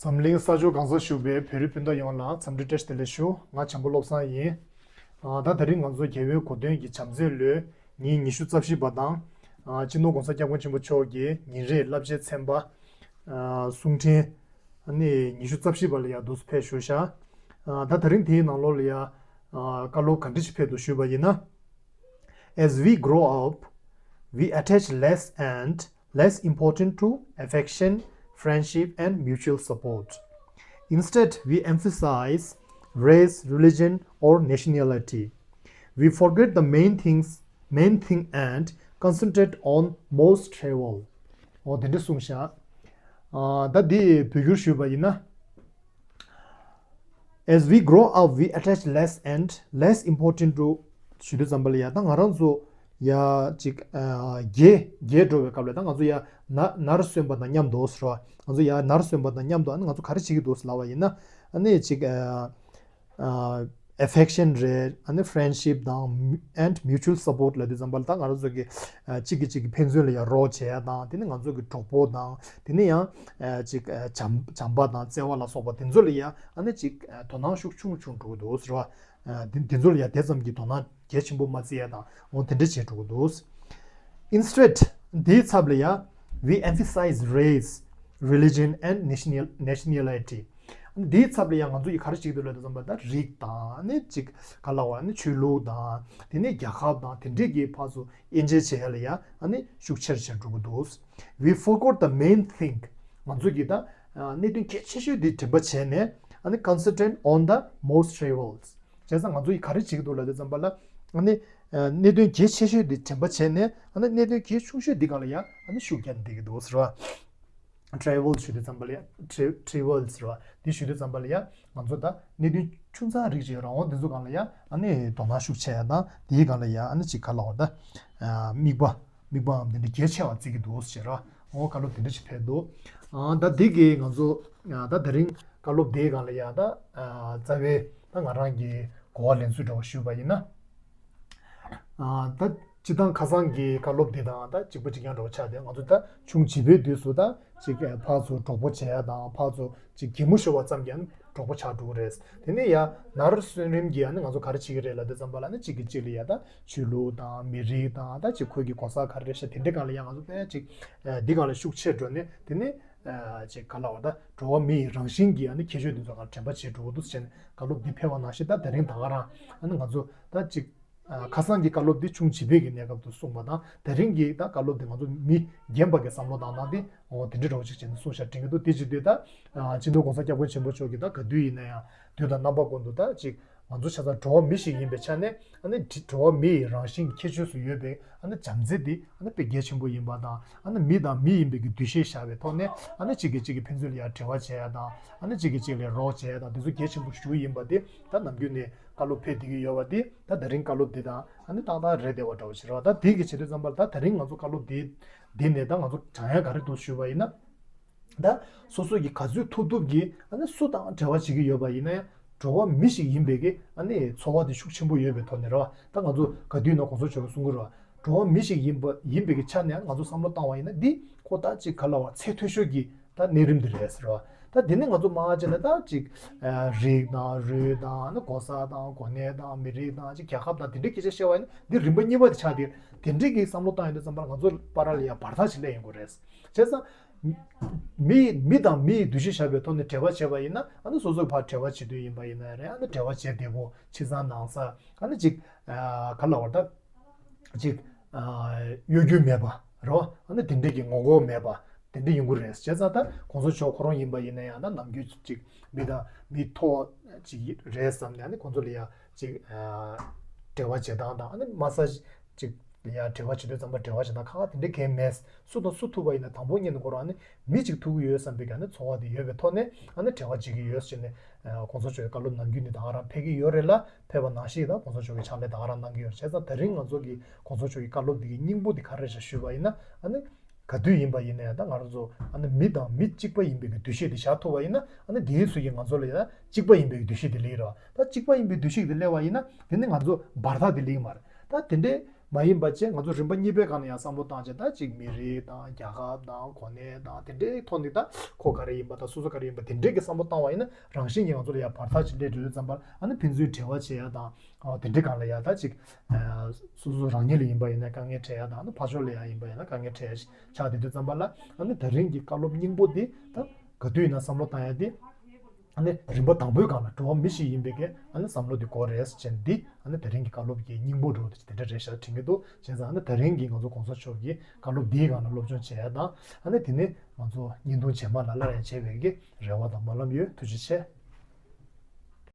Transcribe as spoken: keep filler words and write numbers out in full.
འཛམ་གླིང་ས་ཕྱོགས་གང་སར་བཞུགས་པའི་བོད་རིགས་སྤུན་ཟླ་ཡོངས་ལ་འཚམས་འདྲི་བཀྲ་ཤིས་བདེ་ལེགས་ཞུ། ང་བྱམས་པ་བློ་བཟང་ཡིན། ཨ། ད་དེ་རིང་ང་ཚོ་རྒྱལ་བའི་གོ་སྟོན་གྱི་བྱམས་བརྩེའི་ལོའི་ཉིན་ཉི་ཤུ་རྩ་བཞི་པ་དང་། ཨ། སྤྱི་ནོར་༸གོང་ས་༸སྐྱབས་མགོན་ཆེན་པོ་མཆོག་གི་ཉིན་རེའི་བསླབ་བྱའི་ཚན་པ། ཨ། གསུང་འཕྲིན། ཨ་ནི་ཉི་ཤུ་རྩ་བཞི་པ་ལ་ཡ་འདུག་སེ་ཕེབས་བཞུགས་ཤག་ཨ། ད་དེ་རིང་དེའི་ནང་ལོགས་ལ་ཡ། ཨ། བཀའ་སློབ་ག་འདྲ་ཞིག་ཕེབས་འདུག་ཞུས་པ་ཡིན་ན། As we grow up, we attach less and less importance to affection, friendship, and mutual support. Instead, we emphasize race, religion, or nationality. We forget the main things, main thing and concentrate on most travel. ཨོ་དེ་འདྲ་གསུངས་ཤག་ཨ། ད་འདི་བོད་བསྒྱུར་ཞུས་པ་ཡིན་ན། As we grow up, we attach less and less importance to ཞུ་དུས་ཙམ་པ་ལ་ཡ། ད་ང་རང་ཚོ་ཡ་ཅིག་ཨ། རྒས་རྒས་འགྲོ་བའི་སྐབས་ལ་ད་ང་ཚོ་ཡ་ན་ནར་སོན་པ་དང་མཉམ་དུ་ཟེར་བ། ང་ཚོ་ཡ་ནར་སོན་པ་དང་མཉམ་དུ། ཨ་ནི་ང་ཚོ་ག་རེ་བྱེད་ཀྱི་འདུག་ཟེར་ལབ་པ་ཡིན་ན། ཨ་ནི་ཅིག་ཨ། ཨ། ཨེ་ཕེག་ཤན་རེད། ཨ་ནི་ཕེ་རེན་ཤིབ་དང་and mutual support ལབ་དུས་ཙམ་པ་ལ་ད་ང་རང་ཚོ་གི་ཨ། གཅིག་གིས་གཅིག་གི་ཕན་ཚུན་ལ་ཡ་རོགས་བྱེད་ཡ་དང་། དེ་ནི་ང་ཚོ་གི་གྲོགས་པོ་དང་། དེ་ནི་ཡང་ཨ། ཅིག་ཨ། བྱམས་བྱམས་པ་དང་བརྩེ་བ་ལ་སོགས་པ་དེ་ཚོ་ལ་ཡ་ཨ་ནི་ཅིག་ཨ། དོ་སྣང་ཤུགས་ཆུང་ཆུང་འགྲོ་གི་འདུག་ཟེར་བ། ཨ། དེ་དེ་ཚོ་ལ་ཡ་དེ་ཙམ་གྱི་དོ་སྣང་གལ་ཆེན་པོ་མ་བརྩི་ཡ་དང་། འོ་དེ་འདྲ་བྱས་འགྲོ་གི་འདུག Instead, འདིའི་ཚབ་ལ་ཡ། We emphasize race, religion, and national- nationality. འདིའི་ཚབ་ལ་ཡ་ང་ཚོ་ཡི་ག་རེ་བྱེད་ཀྱི་འདུག་ལབ་དུས་ཙམ་པ། ད་རིགས་དང་། ཨ་ནི་ཅིག་ག་ལབ་དགོས། ཨ་ནི་ཆོས་ལུགས་དང་། དེ་ནས་རྒྱལ་ཁབ་དང་། དེ་འདྲས་ཀྱི་ཕར་ཚུར་དབྱེ་འབྱེད་བྱེད་ཡ་ལ་ཡ་ཨ་ནི་ཤུགས་ཆེར་བྱས་འགྲོ་གི་འདུག We forgot the main thing. ང་ཚོ་གིས་ད་ཨ། གནད་དོན་གལ་ཆེ་ཤོས་འདི་དྲན་པ་བྱས་ནས། ཨ་ནི་concentrate on the most travels. བྱས་ཙང་ང་ཚོ་ཡིས་ག་རེ་བྱེད་ཀྱི་འདུག་ལབ་དུས་ཙམ་པ་ལ། ཨ་ནི་ཨ། གནད་དོན་གལ་ཆེ་ཤོས་འདི་དྲན་པ་བྱས་ནས། ཨ་ནི་གནད་དོན་གལ་ཆུང་ཤོས་འདི་སྒང་ལ་ཡ་ཨ་ནི་ཤུགས་རྒྱག་བསྡད་ཀྱི་འདུག་ཟེར་བ། Travel ཞུ་དུས་ཙམ་པ་ལ་ཡ། tra- travel ཟེར་བ་འདི་ཞུ་དུས་ཙམ་པ་ལ་ཡ། ང་ཚོ་ད་གནད་དོན་ཆུང་ཙག་རིགས་ཅིག་ཡོད་ར། འོ་འདི་ཚོ་སྒང་ལ་ཡ་ཨ་ནི་དོ་སྣང་ཤུགས་ཆེ་ཡ་དང་། དེའི་སྒང་ལ་ཡ་ཨ་ནི་ཅིག་ག་ལབ་དགོས། ད་ཨ། དམིགས་པ་དམིགས་པའམ་དེ་འདྲ་གལ་ཆེ་བ་བརྩི་གི་འདུག་ཟེར་བ། འོ་བཀའ་སློབ་དེ་འདྲ་ཞིག་ཕེབས་འདུག་ཨ། ད་འདི་གིས་ང་ཚོ་ཨ། ད་དེ་རིང་བཀའ་སློབ་དེའི་སྒང་ལ་ཡ་ད་ཨ། རྩ་བའི་ད་ང་རང་གི་གོ་བ་ལེན་ཚུལ་འདྲ་བོ་ཞུས་པ་ཡིན་ན། ཨ། ད་སྤྱིར་བཏང་ཁ་སང་གི་བཀའ་སློབ་འདི་དང་ད་གཅིག་པ་གཅིག་རྐྱང་འདྲ་བོ་ཆགས་ཏེ། ང་ཚོ་ད་ཆུང་བྱིས་པའི་དུས་སུ་ད་ཅིག་ཕར་ཚུར་གྲོགས་པོ་བྱེད་ཡ་དང་། ཕར་ཚུར་ཅིག་གད་མོ་ཤོར་བ་ཙམ་གྱིས་གྲོགས་པོ་ཆགས་འགྲོ་གི་རེད། དེ་ནས་ཡ་ནར་སོན་རིམ་གྱིས་ཨ་ནི་ང་ཚོ་ག་རེ་བྱེད་ཀྱི་རེད་ལབ་དུས་ཙམ་པ་ལ། ཨ་ནི་གཅིག་གིས་གཅིག་ལ་ཡ་ད་ཆོས་ལུགས་དང་མི་རིགས་དང་། ད་ཅིག་ཁོའི་གི་གོ་ས་ག་རེ་རེད་ཤག་དེ་འདྲའི་སྒང་ལ་ཡ་ང་ཚོ་དཔེ་ཅིག་ཨ། འདི་སྒང་ལ་ཤུགས་ཆེར་འགྲོ་ནས། དེ་ནས་ཨ། ཅིག་ག་ལབ་དགོས། ད་འགྲོ་བ་མི་ཡི་རང་བཞིན་གྱི་ཨ་ནི་ཁྱད་ཆོས་འདི་ཚོ་སྒང་དྲན་པ་བྱེད་འགྲོ་གི་འདུག་ཟེར་ནས་བཀའ་སློབ་འདི་ཕེབས་པ་ནང་བཞིན། ད་དེ་རིང་ད་ག་རང་ཨ་ནི་ང་ཚོ་ད་ཅིག་ཨ། ཁ་སང་གི་བཀའ་སློབ་འདི་ཆུང་བྱིས་པའི་གི་གནས་སྐབས་དུ་གསུངས་པ་དང་། དེ་རིང་གི་ད་བཀའ་སློབ་འདི་ང་ཚོ་མི་རྒན་པ་གི་བསམ་བློ་བཏང་སྟངས་དེ། འོ་དེ་འདྲ་འདྲ་བོ་ཅིག་བྱས་ནས་གསུངས་ཤག་དྲན་གྱི་འདུག་དེ་བྱེད་དུས་ད་ཨ། སྤྱི་ནོར་༸གོང་ས་༸སྐྱབས་མགོན་ཆེན་པོ་མཆོག་གིས་ད་ག་དུས་ཡིན་ན་ཡང་དུས་དང་རྣམ་པ་ཀུན་ཏུ་ད་ཅིག་ང་ཚོ་ཆ་ཚང་འགྲོ་བ་མི་ཞིག་ཡིན་པའི་ཆ་ནས། ཨ་ནི་འགྲོ་བ་མི་ཡི་རང་བཞིན་གྱི་ཁྱད་ཆོས་སུ་ཡོད་པའི་ཨ་ནི་བྱམས་བརྩེ་འདི་ཨ་ནི་དཔེ་གལ་ཆེན་པོ་ཡིན་པ་དང་། ཨ་ནི་མི་དང་མི་ཡིན་པའི་གི་འདུ་ཤེས་བཞག་པའི་ཐོག་ནས། ཨ་ནི་གཅིག་གིས་གཅིག་གི་ཕན་ཚུན་ལ་ཡ་འབྲེལ་བ་བྱེད་ཡ་དང་། ཨ་ནི་གཅིག་གིས་གཅིག་ལ་རོགས་བྱེད་ཡ་དང་། འདི་ཚོ་གལ་ཆེན་པོ་ཞེ་པོ་ཡིན་པ་འདི་ད་ནམ་རྒྱུན་ནས་བཀའ་སློབ་ཕེབས་བསྡད་ཀྱི་ཡོད་པ་འདི། ད་དེ་རིང་བཀའ་སློབ་འདི་དང་ཨ་ནི་ཏག་ཏག་རེད་བསྡད་པ་འདྲ་བོ་ཞིག་རེད་བ། ད་དེ་གི་བྱེད་དུས་ཙམ་པ་ལ། ད་དེ་རིང་ང་ཚོ་བཀའ་སློབ་འདི་འདི་ནས་ད་ང་ཚོ་དྲན་ཡ་ག་རེ་འདུག་ཞུས་པ་ཡིན་ན། ད་སོ་སོ་གིས་ག་ཚོད་ཐུབ་ཐུབ་ཀྱིས་ཨ་ནི་སུ་དང་འབྲེལ་བ་བྱེད་ཀྱི་ཡོད་པ་ཡིན་ན་ཡང་། འགྲོ་བ་མི་ཞིག་ཡིན་པའི་གི་ཨ་ནི་ཚོར་བ་དེ་ཤུགས་ཆེན་པོ་ཡོད་པའི་ཐོག་ནས་རེད་བ། ད་ང་ཚོ་ག་དུས་ཡིན་ན་༸གོང་ས་མཆོག་གིས་གསུང་གི་རེད་བ། འགྲོ་བ་མི་ཞིག་ཡིན་པ་ཡིན་པའི་གི་ཆ་ནས་ང་ཚོ་བསམ་བློ་བཏང་བ་ཡིན་ན། འདི་ཁོ་ད་ཅིག་ག་ལབ་དགོས། ཚད་མཐོ་ཤོས་ཀྱི་ད་གནས་རིམ་འདི་རེད་ཟེར་བ། ད་འདི་ནི་ང་ཚོ་མང་ཆེ་ན་ད་ཅིག་ཨ། རིགས་དང་རུས་དང་། ཨ་ནི་གོ་ས་དང་གོ་གནས་དང་། མི་རིགས་དང་། ཅིག་རྒྱལ་ཁབ་དང་། དེ་འདྲའི་སྐད་ཆ་བཤད་པ་ཡིན་ན། འདི་རིམ་པ་གཉིས་པ་དེ་ཆགས་ཏེ། དེ་འདྲའི་གི་བསམ་བློ་བཏང་ཡོང་དུས་ཙམ་པ་ལ་ང་ཚོ་བར་ལ་ཡ་བར་ཐག་ཅིག་སླེབས་ཡོང་གི་རེད། བྱས་ཙང་མི་མི་དང་མི་ཡི་འདུ་ཤེས་བཞག་པའི་ཐོག་ནས་འབྲེལ་བ་བྱས་པ་ཡིན་ན། ཨ་ནི་སོ་སོའི་བར་འབྲེལ་བ་བྱེད་དུས་ཡིན་པ་ཡིན་ན་རེད། ཨ་ནི་འབྲེལ་བ་བྱེད་བདེ་པོ། ཕྱི་གསང་ནང་གསང་། ཨ་ནི་ཅིག་ཨ། ག་ལབ་དགོས། ད་ཅིག་ཨ། གཡོ་སྒྱུ་མེད་པ་རེད་བ། ཨ་ནི་དེ་འདྲས་ཀྱི་ངོ་རྒོལ་མེད་པ་དེ་འདྲས་ཡོང་གི་རེད། བྱས་ཙང་ད་༸གོང་ས་མཆོག་ཁོ་རང་ཡིན་པ་ཡིན་ན་ཡང་། ད་ནམ་རྒྱུན་ཅིག་མི་དང་མི་མཐོ་ཅིག་རེད་བསམ་ནས། ཨ་ནི་ཁོང་ཚོ་ལ་ཡ་ཅིག་ཨ། འབྲེལ་བ་བྱེད་སྟངས་དང་། ཨ་ནི་མ་ས་ཅིག་ལ་ཡ་འབྲེལ་བ་བྱེད་དུས་ཙམ་པ་འབྲེལ་བ་བྱེད་སྟངས་ཁག་ཁག་དེ་འདྲས་གང་ཡང་མེད། སུ་དང་སུ་ཐུག་པ་ཡིན་ན་དང་པོ་ཉིད་ནས་ཁོ་རང་ནི་མི་གཅིག་ཐུག་གི་ཡོད་བསམ་པའི་གི་ཨ་ནི་ཚོར་བ་དེ་ཡོད་པའི་ཐོག་ནས་ཨ་ནི་འབྲེལ་བ་བྱེད་ཀྱི་ཡོད་ཟེར་ནས། ཨ། ༸གོང་ས་མཆོག་གི་བཀའ་སློབ་ནམ་རྒྱུན་ནས་ད་ག་རང་ཕེབས་ཀྱི་ཡོད་རེད་ལ། ཕེབས་པ་ནང་བཞིན་ད་༸གོང་ས་མཆོག་གིས་ཕྱག་ལས་ད་ག་རང་གནང་གི་ཡོད། བྱས་ཙང་དེ་རིང་ང་ཚོ་གི་༸གོང་ས་མཆོག་གི་བཀའ་སློབ་འདི་གི་སྙིང་པོ་འདི་ག་རེ་རེད་ཤག་ཞུས་པ་ཡིན་ན། ཨ་ནི་ག་དུས་ཡིན་པ་ཡིན་ན་ཡང་ད་ང་རང་ཚོ་ཨ་ནི་མི་དང་མི་གཅིག་པ་ཡིན་པའི་གི་འདུ་ཤེས་འདི་བཞག་ཐུབ་པ་ཡིན་ན། ཨ་ནི་དེའི་ཚོད་ཀྱིས་ང་ཚོ་ལ་ཡང་གཅིག་པ་ཡིན་པའི་གི་འདུ་ཤེས་འདི་སླེབས་རེད་བ། ད་གཅིག་པ་ཡིན་པའི་འདུ་ཤེས་འདི་སླེབས་པ་ཡིན་ན། དེ་ནི་ང་ཚོ་བར་ཐག་འདི་སླེབས་ཀྱི་མ་རེད། ད་དེ་འདྲའི་ མ་ཡིན་པ་བྱས་ང་ཚོ་རིམ་པ་གཉིས་པའི་སྒང་ལ་ཡང་བསམ་བློ་བཏང་བྱས། ད་ཅིག་མི་རིགས་དང་རྒྱལ་ཁབ་དང་གོ་གནས་དང་དེ་འདྲའི་ཐོག་ནས། ད་ཁོ་ག་རེ་ཡིན་པ་དང་སོ་སོ་ག་རེ་ཡིན་པ་དེ་འདྲའི་གི་བསམ་བློ་བཏང་བ་ཡིན་ན། རང་བཞིན་གྱིས་ང་ཚོ་ལ་ཡང་བར་ཐག་ཅིག་སླེབས་འགྲོ་དུས་ཙམ་པ་ལ། ཨ་ནི་ཕན་ཚུན་འབྲེལ་བ་བྱེད་ཡ་དང་། ཨ། དེ་འདྲའི་སྒང་ལ་ཡང་ད་ཅིག་ཨ། སོ་སོ་རང་ཉིད་ལ་ཡིན་པ་ཡིན་ན་དཀའ་ངལ་འཕྲད་ཡ་དང་། ཨ་ནི་ཕར་ཕྱོགས་ལ་ཡང་ཡིན་པ་ཡིན་ན་དཀའ་ངལ་འཕྲད་ཡ་ཞིག་ཆགས་བསྡད་དུས་ཙམ་པ་ལ། ཨ་ནི་ད་རིང་གི་བཀའ་སློབ་སྙིང་པོ་འདི་ད་ག་དུས་ཡིན་ན་བསམ་བློ་བཏང་ཡ་འདི། ཨ་ནི་རིམ་པ་དང་པོའི་སྒང་ལ་འགྲོ་བ་མི་ཞིག་ཡིན་པའི་གི། ཨ་ནི་བསམ་བློ་འདི་དགོས་རེད་ཟེར་བྱས་འདི། ཨ་ནི་ད་རིང་གི་བཀའ་སློབ་ཀྱི་སྙིང་པོ་འདྲ་བོ་དེ་དེ་འདྲ་རེད་ཤག་དྲན་གྱི་འདུག་བྱས་ཙང་། ཨ་ནི་ད་རིང་གི་ང་ཚོ་གོང་ས་མཆོག་གི་བཀའ་སློབ་འདིའི་སྒང་ལ་སློབ་སྦྱོང་བྱེད་ཡ་དང་། ཨ་ནི་དེ་ནས་ང་ཚོ་བརྙན་ཐུང་རྗེས་མ་ལ་སླར་ཡང་མཇལ་བའི་གི་རེ་བ་དང་སྨོན་ལམ་ཡོད། ཐུགས་རྗེ་ཆེ།